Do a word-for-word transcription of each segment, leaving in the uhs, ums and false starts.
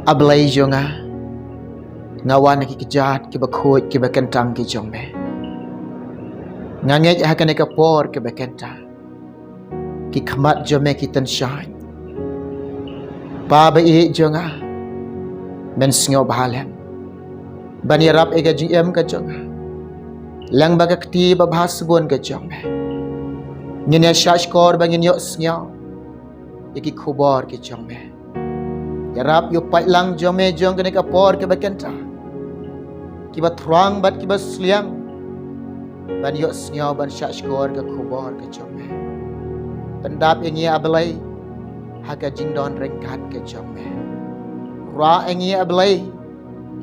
A Blei jong nga, nga wan ha ki kjat kiba khuid kiba kyntang ki jong me. Nga ngeit ha kane ka por kaba kyntang, ki khmat jong me ki tynshaiñ. Pa ba ïeit jong nga, men sngewbha lem ban ïarap ïa ka jingim ka jong nga lyngba ka kti babha sbun ka jong me. Ngin ïa shahshkor ba ngin ïohsngew ïa ki khubor ki jong me. Ïarap ïa u paidlang jong me jong kane ka por kaba kyntang, kiba thrang bad kiba sliang, ban ïohsngew ban shahshkor ka khubor ka jong me. Pyndap ïa ngi, A Blei, ha ka jingdon ryngkat ka jong me. Rah ïa ngi, A Blei,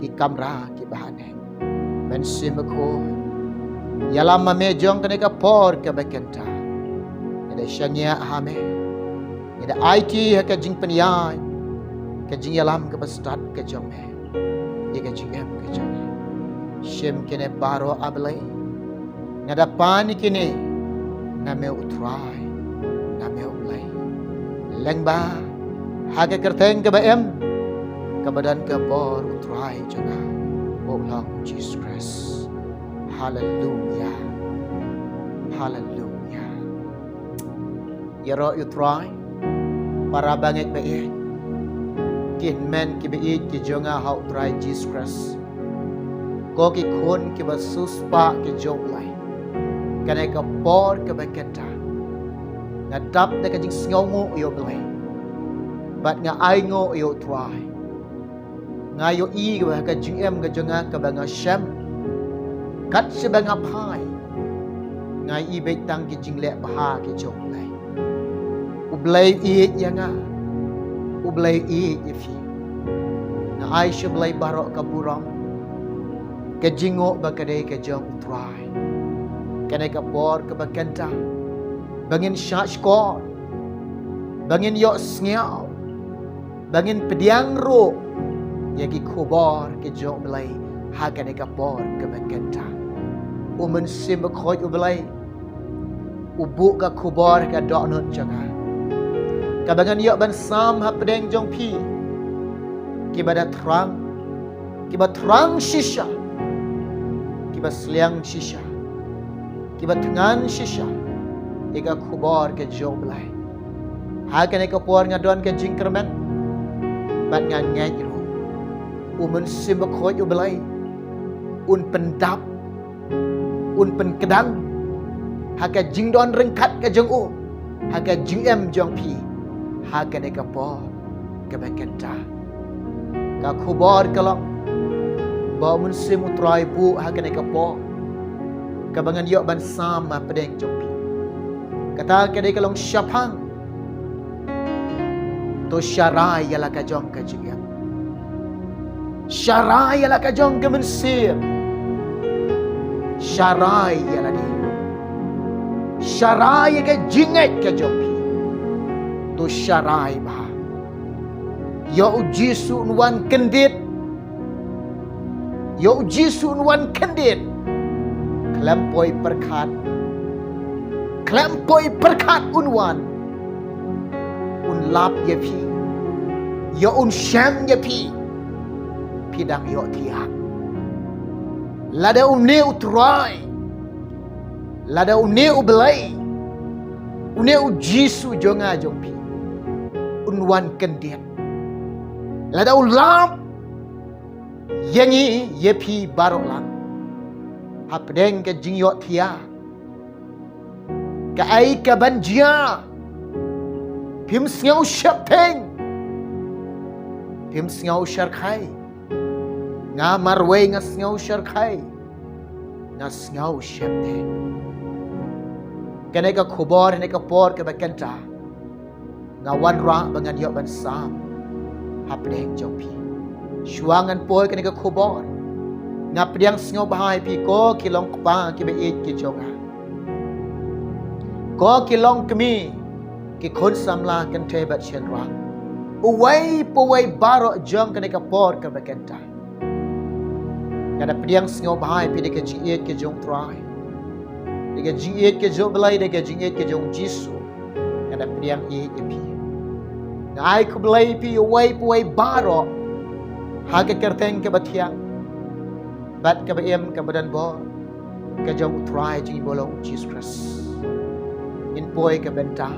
ki kamra kiba haneng. Mynsiem Bakhuid, ïalam ma me jong kane ka por kaba kyntang. Ngi da shaniah ha me, ngi da aiti ha ka jingpynïaid, ka jingïalam kaba stad ka jong me ïa ka jingim ka jong ngi. Shim kine baroh, A Blei. Nga da pan ïa kine na me, U Trai, na me, U Blei. Lyngba ha ka kyrteng kaba im, kaba don ka bor, U Trai jong nga, U Blei Jisu Khrist. Haleluia. Haleluia. Ïaroh ïa U Trai, para bangeit ba ïeit, ki hynmen kiba ïeit ki jong nga ha U Trai Jisu Khrist, ko ki khun kiba siewspah ki jong U Blei. Kane ka por kaba kyntang, nga dap da ka jingsngewnguh ïa U Blei, bad nga ainguh ïa U Trai. Nga ïohi ba ha ka jingim ka jong nga kaba nga shem, kat shaba nga phai, nga ïohi beit tang ki jingleh bha ki jong U Blei. U Blei u ïeit ïa nga, U Blei u ïeit ïa phi. Nga ai sha U Blei baroh ka burom, ka jingnguh ba ka dei ka jong U Trai. Kane ka por kaba kyntang, ba ngin shahshkor, ba ngin ïohsngew, ba ngin pdiang ruh ïa ki khubor ki jong U Blei ha kane ka por kaba kyntang. U Mynsiem Bakhuid U Blei u buh ka khubor ha ka dohnud jong nga, kaba ngan ïoh ban sam hapdeng jong phi, kiba da thrang, kiba thrang shisha, kiba sliang shisha, kiba thngan shisha ïa ka khubor ka jong U Blei. Ha kane ka por nga don ka jingkyrmen, bad nga ngeit ruh U Mynsiem Bakhuid U Blei un pyndap, un pynkdang ha ka jingdon ryngkat ka jong u ha ka jingim jong phi ha kane ka por kaba kyntang. Ka khubor ka long ba U Mynsiem U Trai u buh ha kane ka por, kaba ngan ïoh ban sam hapdeng jong phi. Kata ka dei ka long shaphang. To sharai ïa la ka jong ka jingim. Sharai ïa la ka jong ka mynsiem. Sharai ïa lade. Sharai ïa ka jingngeit ka jong phi. To sharai bha. Ïa U Jisu un wan kyndit. Ïa U Jisu un wan kyndit. Khlem poi pyrkhat, khlem poi pyrkhat un wan, un lap ïa phi. Ïa un shem ïa phi. Phi dang ïohthiah. Lada une U Trai, lada une U Blei, une U Jisu jong nga jong phi un wan kyndit, lada u lap ïa ngi ïa phi baroh lang, hapdeng ka jingïohthiah, kaei kaban jia? Phim sngew sheptieng? Phim sngew shyrkhei? Nga marwei nga sngew shyrkhei, nga sngew sheptieng. Kane ka khubor, kane ka por kaba kyntang, nga wanrah ba ngan ïoh ban sam hapdeng jong phi. Shuwa ngan poi kane ka khubor, nga pdiang sngewbha ïa phi, ko ki long kpa kiba ïeit ki jong nga, ko ki long kmie, ki khun samla kynthei bad shynrang, uwei pa uwei baroh jong kane ka por kaba kyntang. Nga da pdiang sngewbha ïa phi da ka jingïeit ka jong U Trai, da ka jingïeit ka jong U Blei, da ka jingïeit ka jong U Jisu. Nga da pdiang ïeit ïa phi. Nga ai khublei ïa phi uwei pa uwei baroh ha ka kyrteng kaba thiang bad kaba im kaba don bor ka jong U Trai jong ngi ba long U Jisu Khrist. Ngin poi ka bynta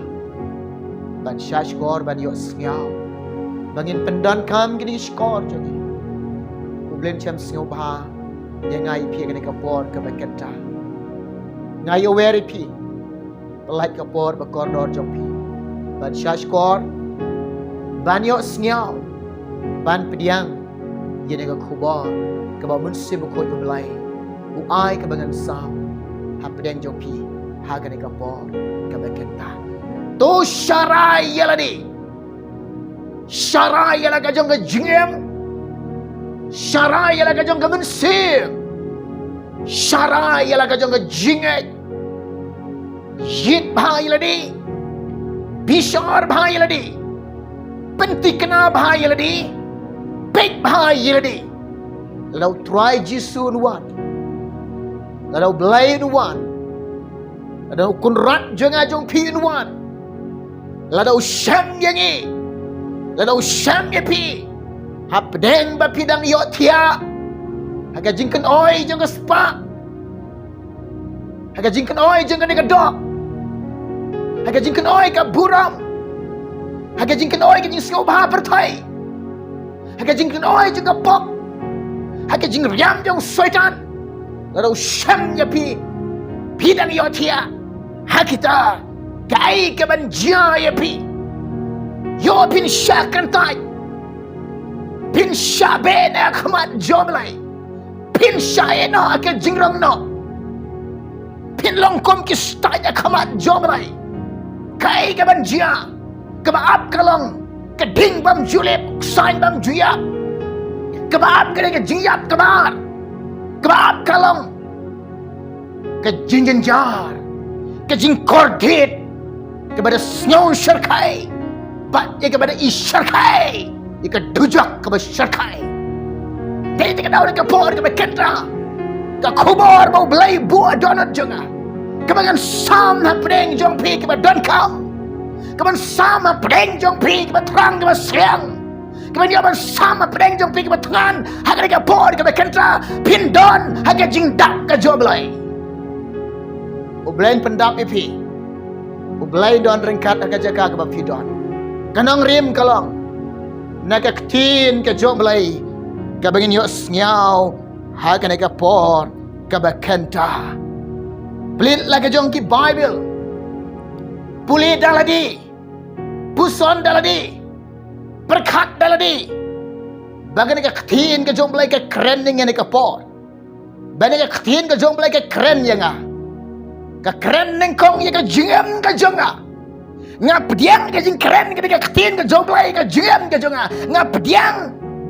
ban shah shkor, ban ïohsngew, ba ngin pyndonkam kine ki shkor jong ngi. U Blei un sngewbha ïa nga ïa phi ha kane ka por kaba kynta. Nga ïawer ïa phi, pyllait ka por ba kordor jong phi ban shah shkor, ban ïohsngew, ban pdiang ïa kane ka khubor kaba U Mynsiem Bakhuid U Blei u ai kaba ngan sam hapdeng jong phi ha kane ka por kaba kynta. To sharai ïa lade. Sharai ïa la ka jong ka jingim. Sharai ïa la ka jong ka mynsiem. Sharai ïa la ka jong ka jingngeit. Ïeit bha ïa lade. Bishar bha ïa lade. Pynthikna bha ïa lade. Peit bha ïa lade. Lada U Trai Jisu un wan, lada U Blei un wan, lada U Kynrad jong nga jong phi un wan, lada u shem ïa ngi, lada u shem ïa phi hapdeng ba phi dang ïohthiah ha ka jingkynoi jong ka spah, ha ka jingkynoi jong kane ka doh, ha ka jingkynoi ka burom, ha ka jingkynoi ka jingsngewbha pyrthei, ha ka jingkynoi jong ka pop, ha ka jingriam jong Soitan, lada u shem ïa phi, phi dang ïohthiah ha kita, kaei kaban jia ïa phi? Ïoh phin shah kyntait, phin shah beh na khmat jong U Blei, phin shah ïeh noh ha ka jingrong noh, phin long kum ki stait ha khmat jong U Blei. Kaei kaban jia? Kaba ap ka long ka ding bym ju lip, ka saiñ bym ju ïap. Kaba ap ka dei ka jingïap kaba ar. Kaba ap ka long ka jingjynjar, ka jingkordit, kaba da sngew shyrkhei, bad ïa kaba da i shyrkhei ïa ka dujok kaba shyrkhei. Dei te ka daw na ka por kaba kynta, ka khubor ba U Blei buh ha dohnud jong nga, kaba ngan sam hapdeng jong phi kaba donkam, kaban sam hapdeng jong phi kaba thrang kaba sliang, kaban ïoh ban sam hapdeng jong phi kaba thngan ha kane ka por kaba kynta, phin don ha ka jingdak ka jong U Blei. U Blei un pyndap ïa phi. U Blei un don ryngkat ha ka jaka kaba phi don. Ka nongrim ka long na ka ktien ka jong U Blei kaba ngin ïohsngew ha kane ka por kaba kynta. Plie la ka jong ki Baibl. Pule da lade. Puson da lade. Pyrkhat da lade. Ba kane ka ktien ka jong U Blei ka kren ïa ngi ha kane ka por. Ba kane ka ktien ka jong U Blei ka kren ïa nga. Ka kren nyngkong ïa ka jingim ka jong nga. Nga pdiang ka jingkren ka, ka ktien ka jong U Blei ha ka jingim ka jong nga. Nga pdiang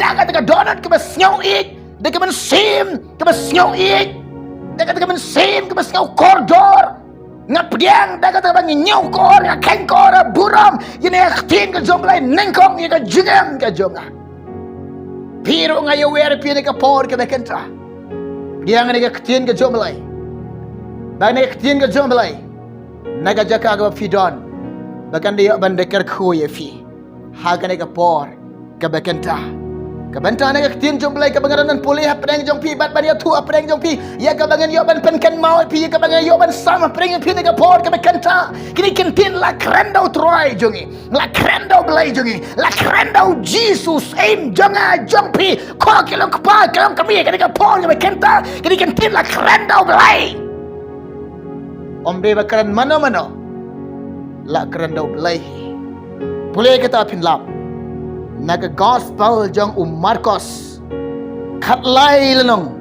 da kata ka dohnud kaba sngew ïeit, da ka mynsiem kaba sngew ïeit, da kata ka mynsiem kaba sngew kordor. Nga pdiang da kata kaba ngi ñiewkor, nga khein kor, burom ïa kane ka ktien ka jong U Blei nyngkong ïa ka jingim ka jong nga. Phi ruh nga ïawer ïa phi ha kane ka por kaba kynta. Pdiang ïa kane ka ktien ka jong U Blei. Ba kane ka ktien ka jong U Blei na ka jaka kaba phi don, ba kan da ïoh ban da kyrkhu ïa phi ha kane ka por kaba kynta. Ka bynta na ka ktien jong U Blei kaba nga don ban pule hapdeng jong phi bad ban ïathuh hapdeng jong phi, ïa kaba ngan ïoh ban pynkynmaw ïa phi, ïa kaba ngan ïoh ban sam hapdeng jong phi ha kane ka por kaba kynta. Kine ki ktien la kren da U Trai jong ngi, la kren da U Blei jong ngi, la kren da U Jisu Syiem jong nga jong phi. Ko ki long kpa, ki long kmie, ha kane ka por kaba kynta, kine ki ktien la kren da U Blei. Ym dei ba kren mano mano, la kren da U Blei. Pule kata phin lap na ka Gospel jong u Markos, khatlai lynnong,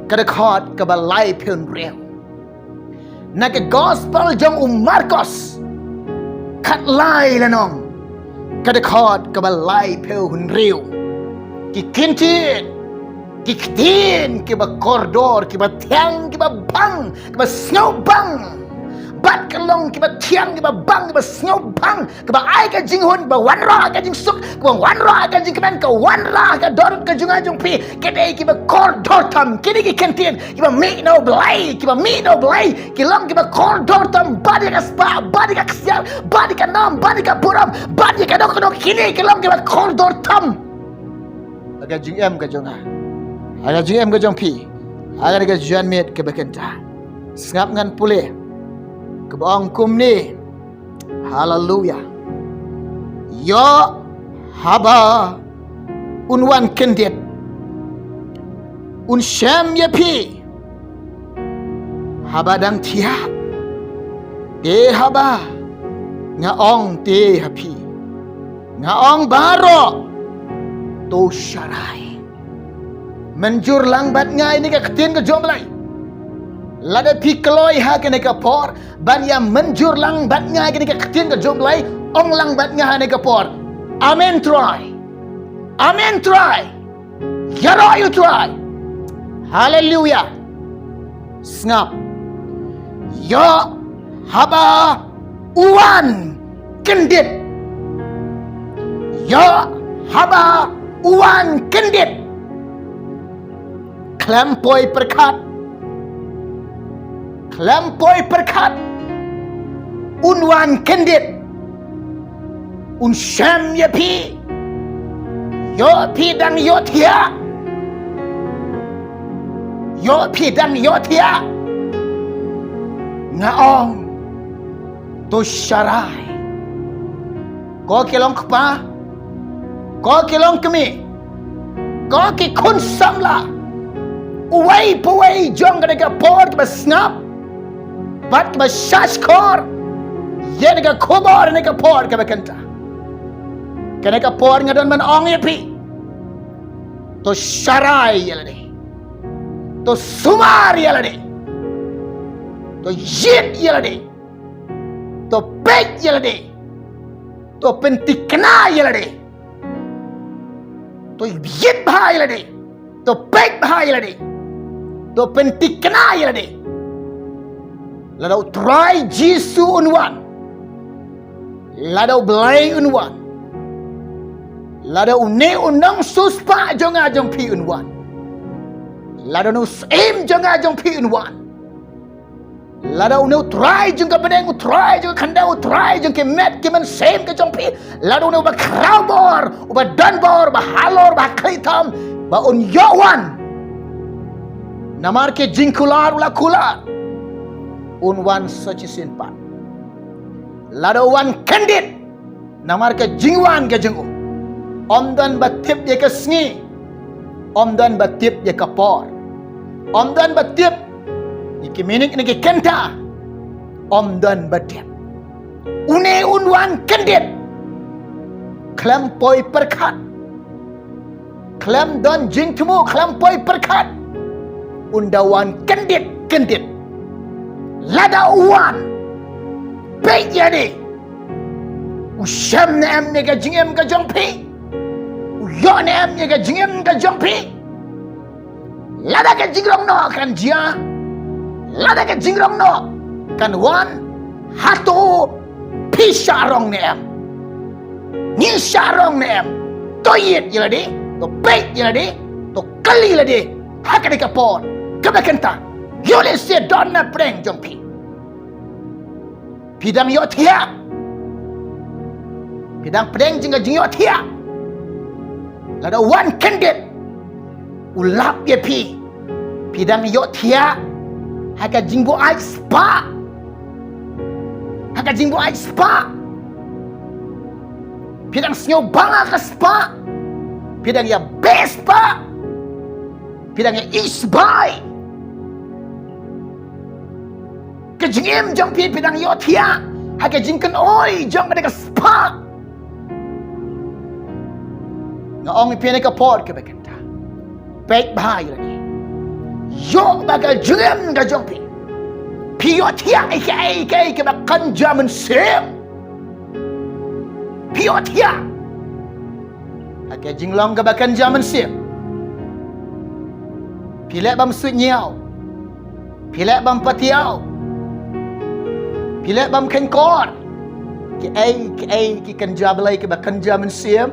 ka dkhot kaba laiphew hynriew. Na ka Gospel jong u Markos, khatlai lynnong, ka dkhot kaba laiphew hynriew. Ki ktien, ki ktien kiba kordor, kiba thiang, kiba bang, kiba sngewbang, bad ka long kiba thiang, kiba bang, kiba sngewbang, kiba ai ka jinghun, kiba wanrah ka jingsuk, kiba wanrah ka jingkmen, ka wanrah ka dohnud ka jong nga jong phi. Ki dei kiba kordor tam, ki dei ki kyntien kiba mih na U Blei, kiba mih na U Blei. Ki long kiba kordor tam bad ïa ka spah, bad ïa ka ksiar, bad ïa ka nam, bad ïa ka burom, bad ïa kano kano, kine ki long kiba kordor tam ha ka jingim ka jong nga, ha ka jingim ka jong phi, ha ka jingim ka jong phi. Sngap, ngan pule kaba ong kumne. Haleluya. Ïoh haba un wan kyndit, un shem ïa phi haba dang thiah. Te haba nga ong te ha phi, nga ong baroh, to sharai. Mynjur lang bad nga ïa kane ka ktien ka jong U Blei. Lada phi kloi ha kane ka por ban ïa mynjur lang bad nga ïa kane ka ktien ka jong U Blei, ong lang bad nga ha kane ka por: Amen, Trai. Amen, Trai. Ïaroh ïa U Trai. Haleluya. Sngap. Ïoh haba u wan kyndit. Ïoh haba u wan kyndit. Khlem poi pyrkhat, khlem poi pyrkhat, un wan kyndit, un shem ïa phi. Ïoh phi dang ïohthiah, ïoh phi dang ïohthiah, nga ong, to sharai. Ko ki long kpa, ko ki long kmie, ko ki khun samla, uwei pa uwei jong kane ka por kiba sngap bad kiba shahshkor ïa kane ka khubor ha kane ka por kaba kynta. Kane ka por nga don ban ong ïa phi, to sharai ïa lade, to sumar ïa lade, to ïit ïa lade, to peit ïa lade, to pynthikna ïa lade, to ïit bha ïa lade, to peit bha ïa lade, to pynthikna ïa lade. Lada U Trai Jisu un wan, lada U Blei un wan, lada une u nongsiewspah jong nga jong phi un wan, lada une u syiem jong nga jong phi un wan, lada une u trai jong ka bneng, u trai jong ka khyndew, u trai jong ki met ki mynsiem ka jong phi, lada une uba khraw bor, uba don bor, uba halor, uba ha khlieh tam, ba un ïoh wan. Namar ki jingkular u la kular, un wan sa shisien pat. Lada u wan kyndit, namar ka jingwan ka jong u, ym don ba tip ïa ka sngi, ym don ba tip ïa ka por, ym don ba tip ïa ki minit ne ki kynta, ym don ba tip. Une un wan kyndit, khlem poi pyrkhat, khlem don jingthmu, khlem poi pyrkhat, un da wan kyndit kyndit. Lada u wan, peit ïa lade, u shem ne em ïa ka jingim ka jong phi, u ïoh ne em ïa ka jingim ka jong phi. Lada ka jingrong noh kan jia, lada ka jingrong noh kan wan, hato phi shah rong ne em? Ngi shah rong ne em? To ïit ïa lade, to peit ïa lade, to kylli lade ha kane ka por kaba kynta. Ïoh lehse don na pdeng jong phi, phi dang ïohthiah, phi dang pdeng jong ka jingïohthiah. Lada u wan kyndit, u lap ïa phi, phi dang ïohthiah ha ka jingbuaid spah, ha ka jingbuaid spah. Phi dang sngewbha ha ka spah, phi dang ïa beh spah, phi dang ïa ïeit spah. Ka jingim jong phi, phi dang ïohthiah ha ka jingkynoi jong kane ka spah. Nga ong ïa phi ha kane ka por kaba kynta, peit bha ïa lade. Ïoh ba ka jingim ka jong phi, phi ïohthiah ïa kaei kaei kaba kynja mynsiem. Phi ïohthiah ha ka jinglong kaba kynja mynsiem. Phi leh bym suidñiew, phi leh bym patiaw, Phi leh bam kheiñ kor. Ki ei ki ei ki kynja Blei kiba kynja mynsiem.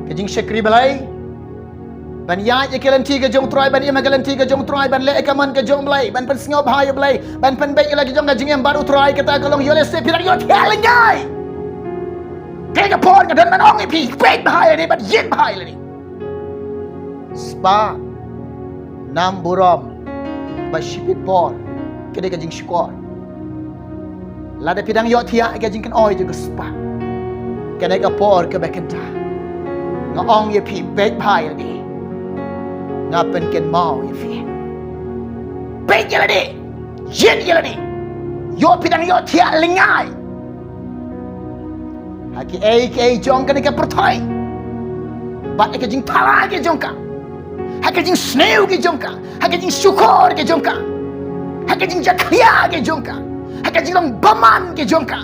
Ka jingshakri Blei. Ban ïaid ïa ki lynti ka jong U Trai, ban im ha ki lynti ka jong U Trai, ban leh ïa ka mon ka jong Blei, ban pynsngewbha ïa Blei, ban pynbeit ïa la ki jong ka jingim bad U Trai, kata ka long ïoh lehse phi dang ïoh thiah lyngngai. Kaei ka por nga don ban ong ïa phi, peit bha ïa lade bad ïeit bha ïa lade. Spah, nam burom bad shibit por, ka dei ka jingshukor. Lada phi dang ïoh thiah ïa ka jingkynoi jong ka spah, kane ka por kaba kynta, nga ong ïa phi, peit bha ïa lade. Nga pynkynmaw ïa phi. Peit ïa lade. Ïeit ïa lade. Ïoh phi dang ïoh thiah lyngngai ha ki ei ki ei jong kane ka pyrthei, bad ha ka jingthala ki jong ka, ha ka jingsniew ki jong ka, ha ka jingshukor ki jong ka, ha ka jingjakhlia ki jong ka, ha ka jinglong bymman ki jong ka,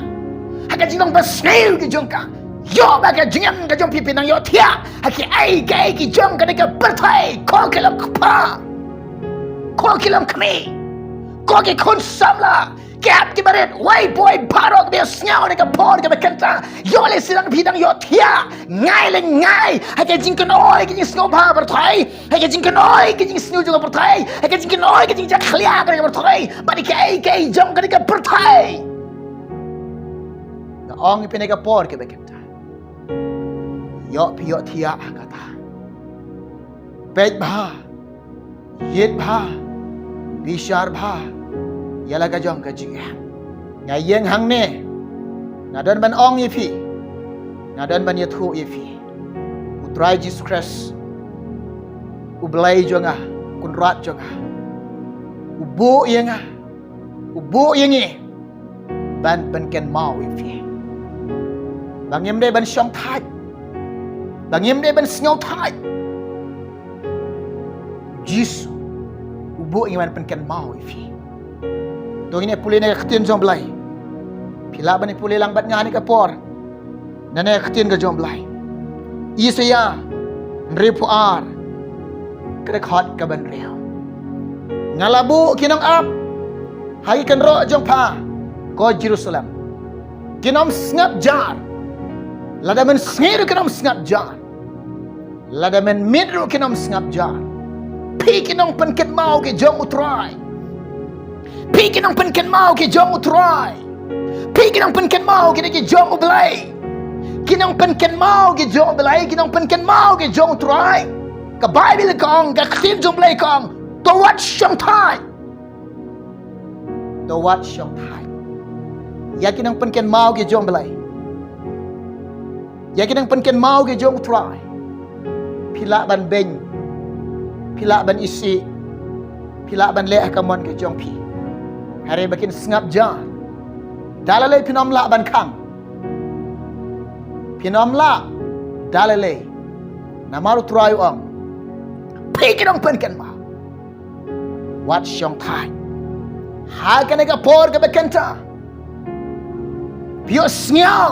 ha ka jinglong basniew ki jong ka. Ïoh ba ka jingim ka jong phi phi nang ïoh thiah ha ki ei ki ei ki jong kane ka pyrthei, ko ki long kpa, ko ki long kmie, ko ki khun samla, ki hap ki barit, wei boi baroh kiba sngew ha kane ka por kaba kynta. Ïoh lehse phi dang ïoh thiah ngai lyngngai ha ka jingkynoi ka jingsngewbha pyrthei, ha ka jingkynoi ka jingsniew jong ka pyrthei, ha ka jingkynoi ka jingjakhlia ka pyrthei, bad ha ki ei ki ei jong kane ka pyrthei. Nga ong ïa phi ha kane ka por kaba kynta, ïoh phi ïoh thiah ha kata. Peit bha, ïeit bha, bishar bha ïa la ka jong ka jingim. Nga ïeng hangne, nga don ban ong ïa phi, nga don ban ïathuh ïa phi. U Trai Jisu Khrist, U Blei jong nga, Kynrad jong nga, u buh ïa nga, u buh ïa ngi ban pynkynmaw ïa phi. Ba ngim dei ban shong thait, ba ngim dei ban sngew thait. Jisu u buh ïa ngi ban pynkynmaw ïa phi. To ngin ïa pule na ka ktien jong Blei. Phi lah ban ïa pule lang bad nga ha kane ka por. Na kane ka ktien ka jong Blei. Isaïah hynriewphew ar, ka dkhot kaba hynriew. Nga la buh ki nongap ha ki kynroh jong pha, ko Jerusalem. Kin ym sngap jar. Lada mynsngi ruh kin ym sngap jar. Lada mynmiet ruh kin ym sngap jar. Phi ki nongpynkynmaw ki jong U Trai. Phi ki nongpynkynmaw ki jong U Trai. Phi ki nongpynkynmaw ki, ki jong U Blei. Ki nongpynkynmaw ki jong U Blei, ki nongpynkynmaw ki jong U Trai. Ka Baibl ka ong, ka ktien jong U Blei ka ong, to wat shong thait. To wat shong thait ïa ki nongpynkynmaw ki jong U Blei, ïa ki nongpynkynmaw ki jong U Trai. Phi lah ban beiñ, phi lah ban isih, phi lah ban leh ha ka mon ka jong phi. Hynrei ba kin sngap jar. Da lei lei phin ym lah ban khang. Phin ym lah da lei lei. Namar U Trai u ong, phi ki nongpynkynmaw, wat shong thait. Ha kane ka por kaba kynta, phi ïohsngew,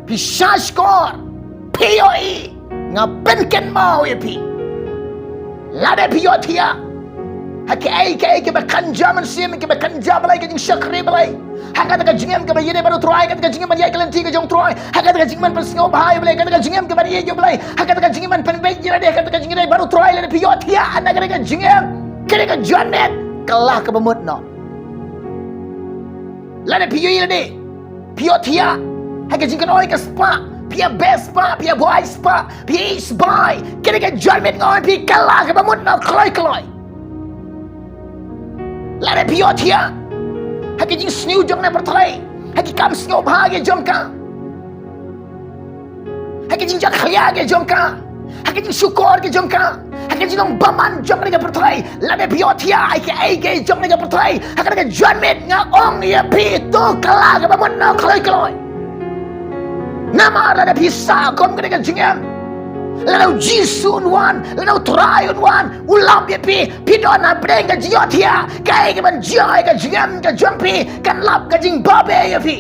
phi shahshkor, phi ïohi, nga pynkynmaw ïa phi. Lada phi ïohthiah ha kiei kiei kiba kynja mynsiem, kiba kynja Blei, ka jingshakri Blei, ha kata ka jingim kaba ïadei bad U Trai, ha kata ka jingim ban ïaid ki lynti ka jong U Trai, ha kata ka jingim ban pynsngewbha ïa U Blei, ha kata ka jingim kaba ïeit ïa U Blei, ha kata ka jingim ban pynbeit ïa lade, ha kata ka jingim ban ïadei bad U Trai, lada phi ïohthiah ha kata ka jingim, kane ka janmiet ka lah kaba mut noh. Lada phi ïohi lade, phi ïohthiah ha ka jingkynoi ka spah, phi ïa beh spah, phi ïa buaid spah, phi ïa ïeit spah, kane ka janmiet nga ong ïa phi ka lah kaba mut noh kloi kloi. Lada phi ïohthiah ha ka jingsniew jong kane ka pyrthei, ha ki kam sngewbha ki jong ka, ha ka jingjakhlia ki jong ka, ha ka jingshukor ki jong ka, ha ka jinglong bymman jong kane ka pyrthei. Lada phi ïohthiah ha kiei kiei jong kane ka pyrthei, ha kane ka janmiet nga ong ïa phi, to ka lah kaba mut noh kloi kloi. Namar lada phi sah kum kane ka jingim, lada U Jisu un wan, lada U Trai un wan, u lap ïa phi, phi don hapdeng ka jingïohthiah, kaei kaban jia ïa ka jingim ka jong phi, kan lap ka jingbabe ïa phi.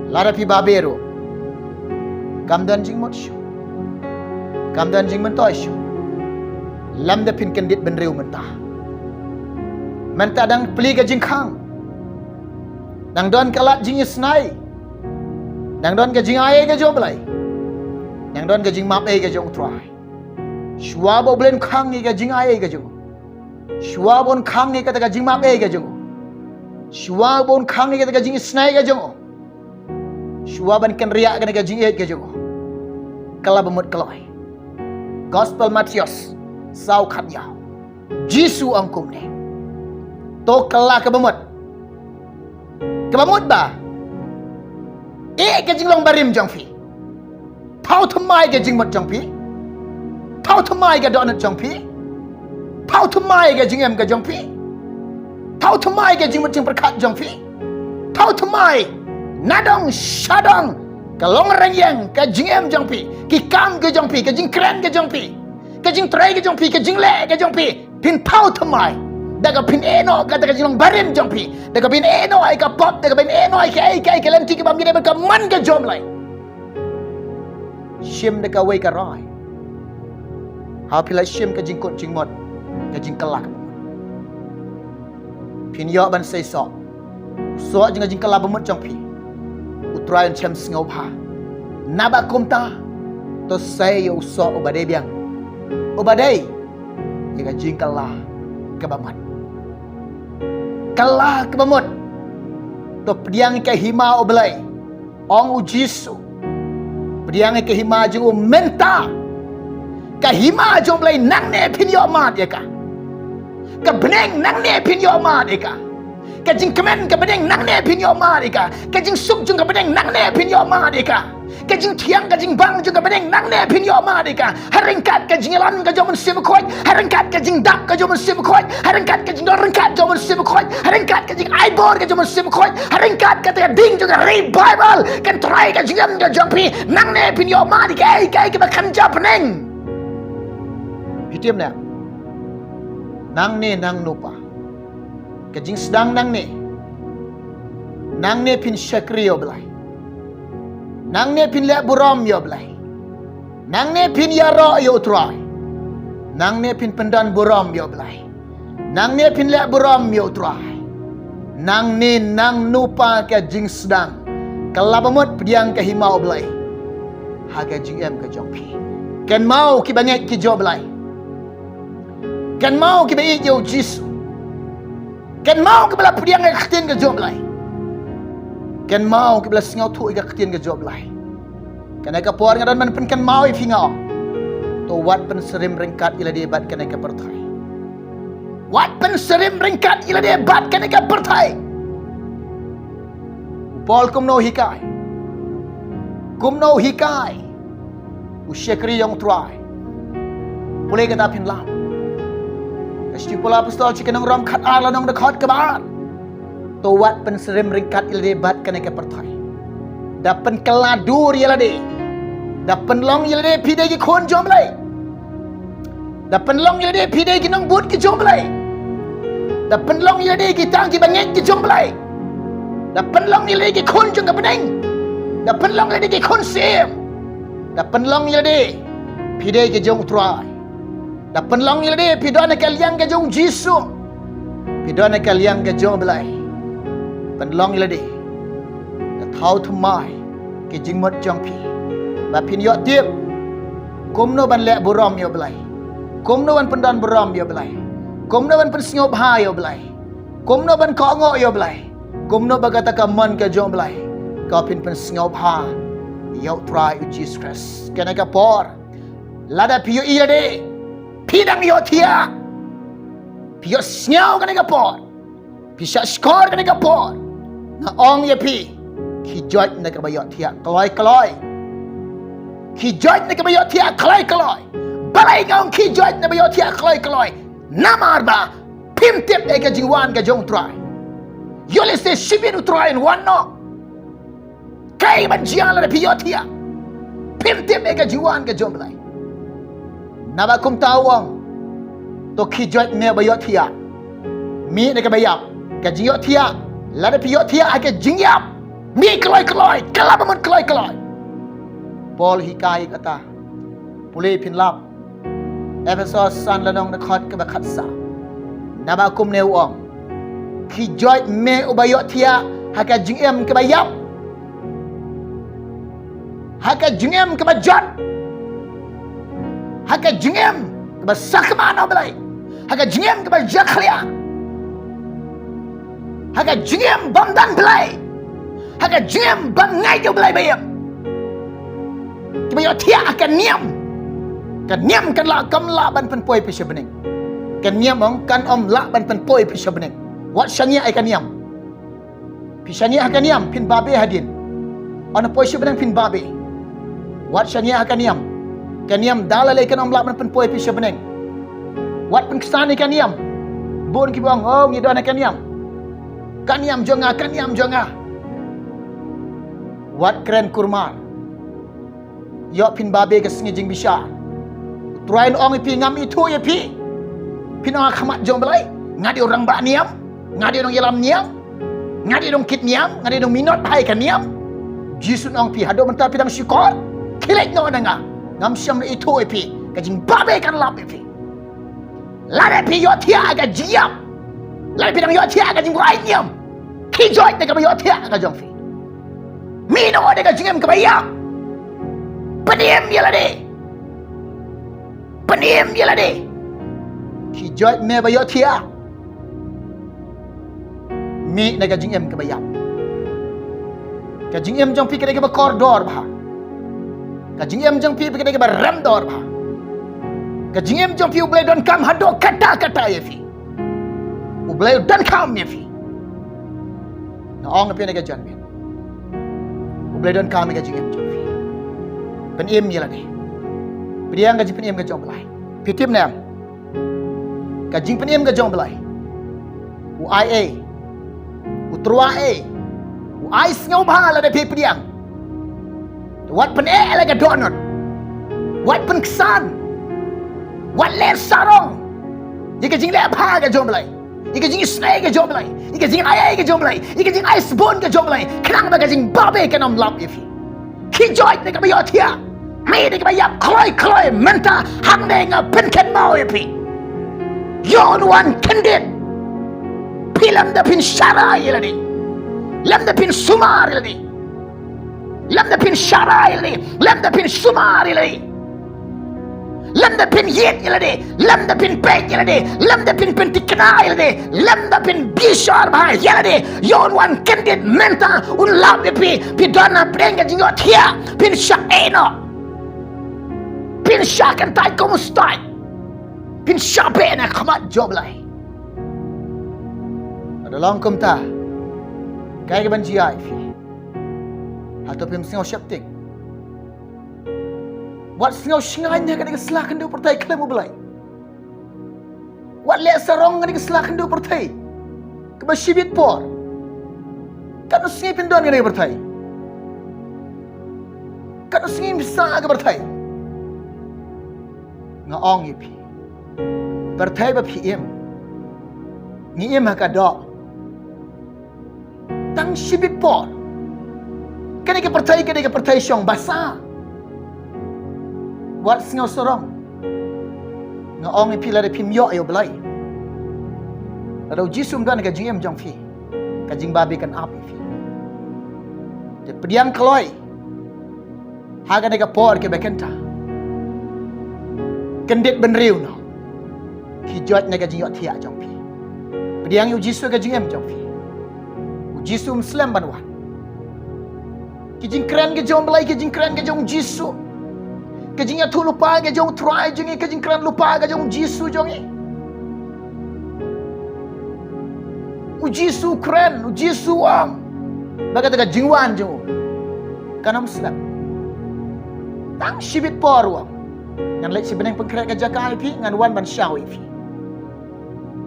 Lada phi babe ruh, kam don jingmut shuh, kam don jingmyntoi shuh. Lymda phin kyndit bynriew mynta. Mynta dang plie ka jingkhang. Dang don ka lad jingisnei. Dang don ka jingaiei ka jong U Blei. Dang don ka jingmap ei ka jong U Trai. Shuwa ba U Blei un khang ïa ka jingaiei ka jong u. Shuwa ba un khang ïa kata ka jingmap ei ka jong u. Shuwa ba un khang ïa kata ka jingisnei ka jong u. Shuwa ban kynriah kane ka jingïeit ka jong u. Kylla ba mut kloi. Gospel Mathaios saw khatïaw. Jisu ong kumne. To kylla kaba mut. Kaba mut ba, eh, ka jinglong barim jong phi. Thaw thymmai ka jingmut jong phi. Thaw thymmai ka dohnud jong phi. Thaw thymmai ka jingim ka jong phi. Thaw thymmai ka jingmut jingpyrkhat jong phi. Thaw thymmai nadong shadong ka longrynïeng ka jingim jong phi, ki kam ka jong phi, ka jingkren ka jong phi, ka jingtrei ka jong phi, ka jingleh ka jong phi. Phin thaw thymmai da ka phin ïehnoh kata ka jinglong barim jong phi, da ka phin ïehnoh ïa ka pop, da ka phin ïehnoh ïa ka, ïa ka, ïa ka lynti kaba ym ïadei bad ka mon ka jong U Blei. Shim da kawei ka rai. Ha phi la shim ka jingkut jingmut, ka jingkylla ka. Phin ïoh ban sei soh. U soh jong ka jingkylla ba mut jong phi. U Trai un shem sngewbha. Naba kumta, to sei ïa u soh uba dei biang. Uba dei ïa ka jingkylla kaba mut. Kylla kaba mut. To pdiang ïa ka hima U Blei. Ong U Jisu. Pdiang ïa ka hima jong u mynta. Ka hima jong U Blei nangne phin ïoh mad ïa ka. Ka bneng nangne phin ïoh mad ïa ka. Ka jingkmen ka bneng nangne phin ïoh mad ïa ka. Ka jingsuk jong ka bneng nangne phin ïoh mad ïa ka. Ka jingthiang ka jingbang jong ka bneng nangne phin ïoh mad ïa ka. Ha ryngkat ka jingïalam ka jong u Mynsiem Bakhuid, ha ryngkat ka jingdap ka jong u Mynsiem Bakhuid, ha ryngkat ka jingdon ryngkat jong u Mynsiem Bakhuid, ha ryngkat ka jingai bor ka jong u Mynsiem Bakhuid, ha ryngkat kata ka ding jong ka revival kan trai ka jingim ka jong phi. Nangne phin ïoh mad ïa kaei kaei kaba kynja bneng. Phi tip ne? Nangne nangno pat. Ka jingsdang nangne. Nangne phin shakri ïa U Blei. Nangne phin leh burom ïa U Blei. Nangne phin ïaroh ïa U Trai. Nangne phin pyndon burom ïa U Blei. Nangne phin leh burom ïa U Trai. Nangne nangno pat ka jingsdang. Kylla ba mut pdiang ka hima U Blei ha ka jingim ka jong phi. Kynmaw kiba ngeit ki jong U Blei. Kynmaw kiba ïeit ïa U Jisu. Kynmaw kiba la pdiang ïa ka ktien ka jong U Blei. Kynmaw kiba la sngewthuh ïa ka ktien ka jong U Blei. Kane ka por nga don ban pynkynmaw ïa phi nga ong. To wat pynsyriem ryngkat ïa lade bad kane ka pyrthei. Wat pynsyriem ryngkat ïa lade bad kane ka pyrthei. U Paul kumno u hikai? Kumno u hikai u shakri jong U Trai? Pule kata phin lap. Ka shithi u Paul apostol sha ki nong Rom khatar, lynnong dkhot kaba ar. To wat pynsyriem ryngkat ïa lade bad kane ka pyrthei. Da pynkylla dur ïa lade. Da pynlong ïa lade phi dei ki khun jong U Blei. Da pynlong ïa lade phi dei ki nongbud ki jong U Blei. Da pynlong ïa lade ki tang kiba ngeit ki jong U Blei. Da pynlong ïa lade ki khun jong ka bneng. Da pynlong ïa lade ki khun syiem. Da pynlong ïa lade phi dei ki jong U Trai. Da pynlong ïa lade phi don ha ka liang ka jong U Jisu. Phi don ha ka liang ka jong U Blei. Pynlong ïa lade. Da thaw thymmai ki jingmut jong phi ba phin ïoh tip kumno ban leh burom ïa U Blei, kumno ban pyndon burom ïa U Blei, kumno ban pynsngewbha ïa U Blei, kumno ban kohnguh ïa U Blei, kumno ba kata ka mon ka jong U Blei ka phin pynsngewbha ïa U Trai U Jisu Khrist. Kane ka por lada phi ïohi lade phi dang ïohthiah, phi ïohsngew kane ka por, phi shah shkor kane ka por, nga ong ïa phi, khijot na kaba ïohthiah kloi kloi. Khijot na kaba ïohthiah kloi kloi. Balei nga ong khijot na ba ïohthiah kloi kloi? Namar ba phim tip ïa ka jingwan ka jong U Trai. Ïoh lehse shibit U Trai un wan noh. Kaei ban jia lada phi ïohthiah? Phim tip ïa ka jingwan ka jong U Blei. Naba kumta u ong, to khijot na ba ïohthiah. Mih na kaba ïap. Ka jingïohthiah, lada phi ïohthiah ha ka jingïap, mih kloi kloi, kylla ba mut kloi kloi. Paul hikai kata. Pule phin lap. Ephesos san, lynnong dkhot kaba khatsaw. Naba kumne u ong, Ki joit me uba ïohthiah ha ka jingim kaba ïap, ha ka jingim kaba jot, ha ka jingim kaba sakma na U Blei, ha ka jingim kaba jakhlia, ha ka jingim bym don Blei, ha ka jingim bym ngeit ïa U Blei ba im. Kiba ïohthiah ha ka niam. Ka niam kan lah, kam lah ban pynpoi phi sha bneng. Ka niam ong kan ym lah ban pynpoi phi sha bneng. Wat shaniah ïa ka niam. Phi shaniah ha ka niam phin babe hadien. Ynda poi sha bneng phin babe. Wat shaniah ha ka niam. Ka niam da lei lei kan ym lah ban pynpoi phi sha bneng. Wat pynksan ïa ka niam. Bun kiba ong, oh, ngi don ha ka niam. Ka niam jong nga, ka niam jong nga. Wat kren kurmar. Ïoh phin babe ka sngi jingbishar. U Trai un ong ïa phi, ngam ithuh ïa phi. Phin ong ha khmat jong U Blei, nga dei u rangbah niam, nga dei u nongïalam niam, nga dei u nongkit niam, nga dei u nongminot ha ka niam. Jisu un ong ïa phi, haduh mynta phi dang shukor, khie leit noh na nga. Ngam shym la ithuh ïa phi. Ka jingbabe kan lap ïa phi. Lada phi ïohthiah ha ka jingïap, lada phi dang ïohthiah ha ka jingbuaid niam, khie joit na kaba ïohthiah ha ka jong phi. Mih noh na ka jingim kaba ïap. Pynim ïa lade. Pynim ïa lade. Khie joit me ba ïohthiah. Mih na ka jingim kaba ïap. Ka jingim jong phi ka dei kaba kordor bha. Ka jingim jong phi ka dei kaba rem dor bha. Ka jingim jong phi U Blei donkam haduh katta katta ïa phi. U Blei donkam ïa phi. Nga ong ïa phi na ka janmiet, U Blei donkam ïa ka jingim jong phi. Pynim ïa lade. Pdiang ka jingpynim ka jong U Blei. Phi tip ne em? Ka jingpynim ka jong U Blei, u ai ei, u tyrwa ei, u ai sngewbha lada phi pdiang. Wat pyneh ïa la ka dohnud. Wat pynksan. Wat leh sarong ïa ka jingleh bha ka jong U Blei, ïa ka jingisynei ka jong U Blei, ïa ka jingai ei ka jong U Blei, ïa ka jingai sbun ka jong U Blei, khnang ba ka jingbabe kan ym lap ïa phi. Khie joit na kaba ïohthiah. Mih na kaba ïap kloi kloi mynta, hangne nga pynkynmaw ïa phi. Ïoh un wan kyndit. Phi lem da phin sharai ïa lade. Lem da phin sumar ïa lade. Lem da phin sharai ïa lade. Lem da phin sumar ïa lade. Lem da phin ïit ïa lade, lem da phin peit ïa lade, lem da phin pynthikna ïa lade, lem da phin bishar bha ïa lade. Ïoh un wan kyndit mynta un lap ïa phi, phi don hapdeng ka jingïohthiah, phin shah ïeh noh. Phin shah kyntait kum u stait. Phin shah beh na khmat jong U Blei. Lada long kumta, kaei kaban jia ïa phi? Hato phim sngew sheptieng? Wat sngew shngaiñ ha kane ka sla khyndew pyrthei khlem U Blei. Wat leh sarong ha kane ka sla khyndew pyrthei kaba shibit por. Katno sngi phin don ha kane ka pyrthei? Katno sngi phin sah ha ka pyrthei? Nga ong ïa phi, pyrthei ba phi im, ngi im ha ka doh. Tang shibit por. Kane ka pyrthei, kane ka pyrthei shong basa. Wat sngew sarong. Nga ong ïa phi, lada phim ïoh ïa U Blei, lada U Jisu um don ha ka jingim jong phi, ka jingbabe kan ap ïa phi. Te pdiang kloi ha kane ka por kaba kynta. Kyndit bynriew noh. Khie joit na ka jingïohthiah jong phi. Pdiang ïa U Jisu ha ka jingim jong phi. U Jisu um slem ban wan. Ki jingkren ka jong U Blei, ki jingkren ka jong U Jisu, ka jingïathuh lypa ka jong U Trai jong ngi, ka jingkren lypa ka jong U Jisu jong ngi. U Jisu kren, U Jisu ong ba kata ka jingwan jong u kan ym slem. Tang shibit por, u ong, ngan leit sha bneng pynkhreh ka jaka ïa phi, ngan wan ban shaw ïa phi.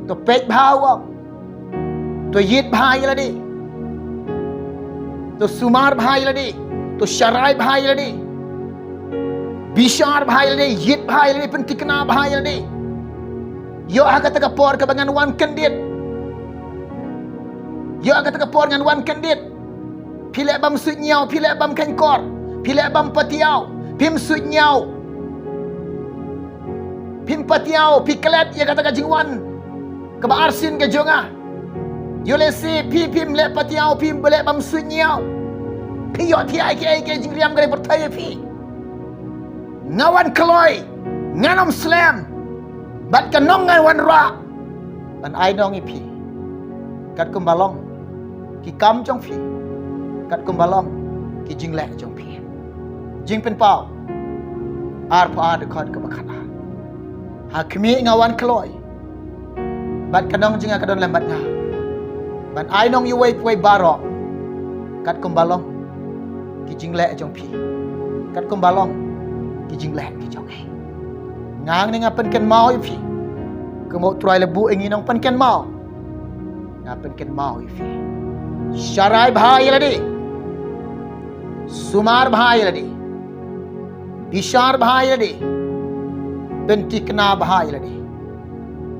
To peit bha, u ong. To ïit bha ïa lade. To sumar bha ïa lade. To sharai bha ïa lade. Bishar bha ïa lade, ïit bha ïa lade, pynthikna bha ïa lade. Ïoh ha kata ka por kaba ngan wan kyndit. Ïoh ha kata ka por ngan wan kyndit. Phi leh bym suidñiaw, phi leh bym kheiñkor, phi leh bym patiaw, phim suidñiaw, phim patiaw, phi klet ïa kata ka jingwan kaba arsien ka jong nga. Ïoh lehse phi phim leh patiaw, phim leh bam suiñ ïaw. Phi ïohthiah ïa kiei kiei jingriam ka dei pyrthei ïa phi. Nga wan kloi, ngan ym slem, bad ka nong ngan wanrah ban ai nong ïa phi, katkum ba long ki kam jong phi, katkum ba long ki jingleh jong phi. Jingpynpaw arphew ar, dkhot kaba khatar. Ha khmih nga wan kloi, bad ka nong jong nga ka don lem bad nga, ban ai nong ïa uwei pa uwei baroh, katkum ba long ki jingleh jong phi, katkum ba long ki jingleh ki jong ngi. Nga hangne nga pynkynmaw ïa phi, kumba U Trai la buh ïa ngi nongpynkynmaw, nga pynkynmaw ïa phi. Sharai bha ïa lade, sumar bha ïa lade, bishar bha ïa lade, pynthikna bha ïa lade,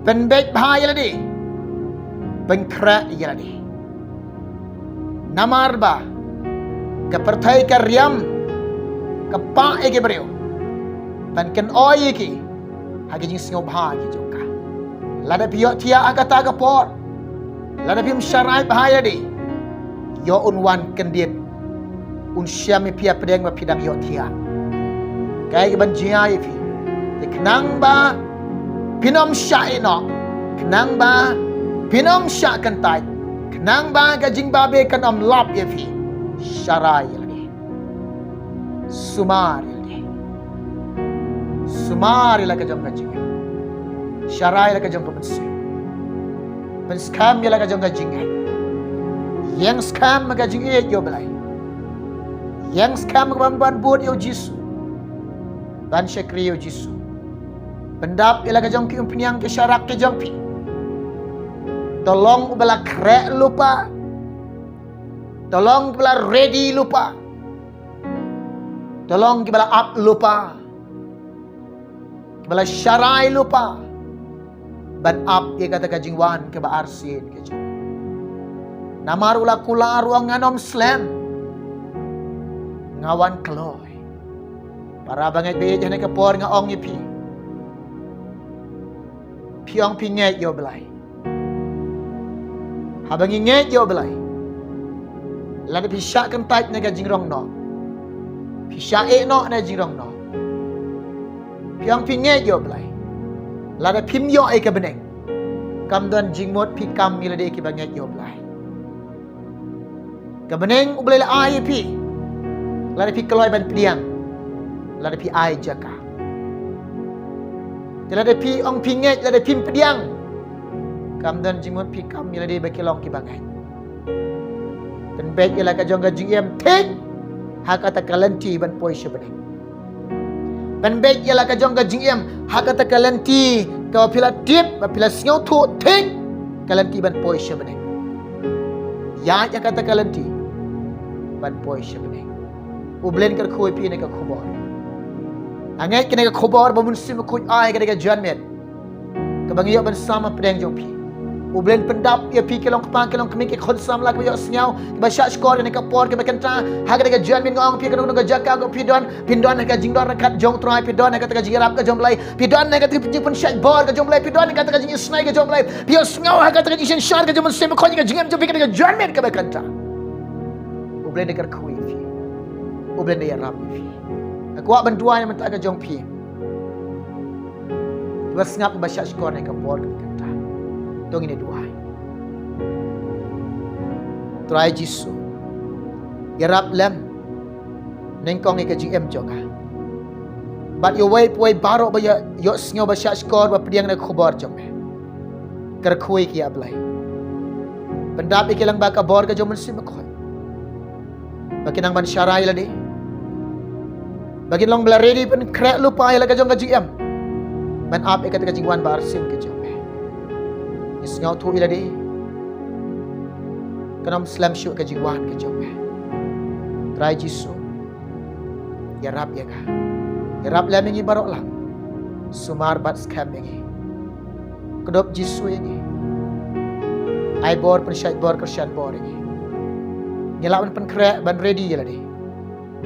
pynbeit bha ïa lade, pynkhreh ïa lade. Namar ba ka pyrthei ka riam, ka pah ïa ki briew ban kynoi ïa ki ha ki jingsngewbha ki jong ka. Lada phi ïohthiah ha kata ka por, lada phim sharai bha ïa lade, ïoh un wan kyndit, un shem ïa phi hapdeng ba phi dang ïohthiah. Kaei kaban jia ïa phi? Te khnang ba phin ym shah ïehnoh, khnang ba phin ym shah kyntait, khnang ba ka jingbabe kan ym lap ïa phi, sharai ïa lade, sumar ïa lade. Sumar ïa la ka jong ka jingngeit, sharai ïa la ka jong ka mynsiem, pynskhem ïa la ka jong ka jingngeit. Ïeng skhem ha ka jingïeit ïa U Blei, ïeng skhem ha ka ban bud ïa U Jisu, ban shakri ïa U Jisu. Pyndap ïa la ka jong ki umphniang ki sharak ki jong phi. To long uba la khreh lypa, to long uba la ready lypa, to long kiba la ap lypa, kiba la sharai lypa ban ap ïa kata ka jingwan kaba arsien ka jong. Namar u la kular, u ong, ngan ym slem, nga wan kloi. Para bangeit ba ïeit, ha kane ka por nga ong ïa phi, phi ong phi ngeit ïa U Blei. Haba ngi ngeit ïa U Blei, lada phi shah kyntait na ka jingrong noh, phi shah ïehnoh na ka jingrong noh, phi ong phi ngeit ïa U Blei, lada phim ïoh ïa ka bneng, kam don jingmut phi kam ïa lade kiba ngeit ïa U Blei. Ka bneng U Blei la ai ïa phi lada phi kloi ban pdiang, lada phi ai jaka. Te lada phi ong phi ngeit, lada phim pdiang, kam don jingmut phi kam ïa lade ba ki long kiba ngeit. Pynbeit ïa la ka jong ka jingim thik ha kata ka lynti ban poi sha bneng. Pynbeit ïa la ka jong ka jingim ha kata ka lynti kaba phi la tip, ba phi la sngewthuh thik, ka lynti ban poi sha bneng. Ïaid ha kata ka lynti ban poi sha bneng. U Blei un kyrkhu ïa phi ha kane ka khubor. Nga ngeit kane ka khubor ba U Mynsiem Bakhuid u ai, ka dei ka jingmut kaba ngi ïoh ban sam hapdeng jong phi. U Blei un pyndap ïa phi ki long kpa ki long kmie, ki khun samla kiba ïohsngew, kiba shahshkor ha kane ka por kaba kynta. Ha kane ka janmiet nga ong ïa phi, kano kano ka jaka kaba phi don, phin don ha ka jingdon ryngkat jong U Trai, phi don ha kata ka jingïarap ka jong U Blei, phi don ha kata ka jingpynshait bor ka jong U Blei, phi don ha kata ka jingisynei ka jong U Blei, phi ïohsngew ha kata ka jingsynshar ka jong U Mynsiem Bakhuid ha ka jingim jong phi ha kane ka janmiet kaba kynta. U Blei un kyrkhu ïa phi. U Blei un ïarap ïa phi. Nga kwah ban duwai na ka bynta ka jong phi. Kiba sngap, kiba shahshkor ha kane ka por kaba kynta. To ngin ïa duwai. Trai Jisu, ïarap lem, nyngkong ïa ka jingim jong nga bad ïa uwei pa uwei baroh ba ïoh, ïohsngew, ba shahshkor, ba pdiang ïa ka khubor jong me. Kyrkhu ïa ki, A Blei. Pyndap ïa ki lyngba ka bor ka jong U Mynsiem Bakhuid, ba kin nang ban sharai ïa lade, ba kin long ba la ready, pynkhreh lypa ïa la ka jong ka jingim ban ap ïa kata ka jingwan ba arsien ka jong me. Ngi sngewthuh ïa lade kan ym slem shuh ka jingwan ka jong me. Trai Jisu, ïarap ïa nga. Ïarap lem ïa ngi baroh lang. Sumar bad skhem ïa ngi. Kdup Jisu ïa ngi. Ai bor, pynshait bor, kyrshan bor ïa ngi. Ngi lah ban pynkhreh, ban ready ïa lade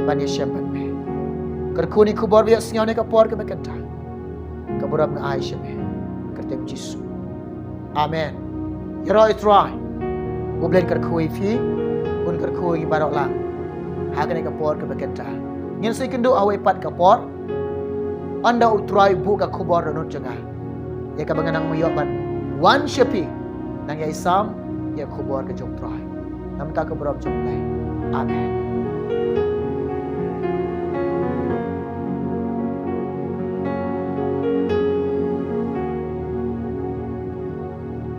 ban ïashem bad me. Kyrkhu ïa kane ka khubor ba ïohsngew ha kane ka por kaba kynta. Ka burom nga ai sha me, ha ka kyrteng Jisu. Amen. Ïaroh ïa U Trai. U Blei un kyrkhu ïa phi, un kyrkhu ïa baroh lang. Ha kane ka por kaba kynta, ngin sa ïakynduh ha kawei pat ka por. Ynda U Trai u buh ka khubor dohnud jong nga, ïa kaba nga nang ïoh ban wan sha phi, nang ïai sam ïa ka khubor ka jong U Trai. Namar ka burom jong U Blei. Amen.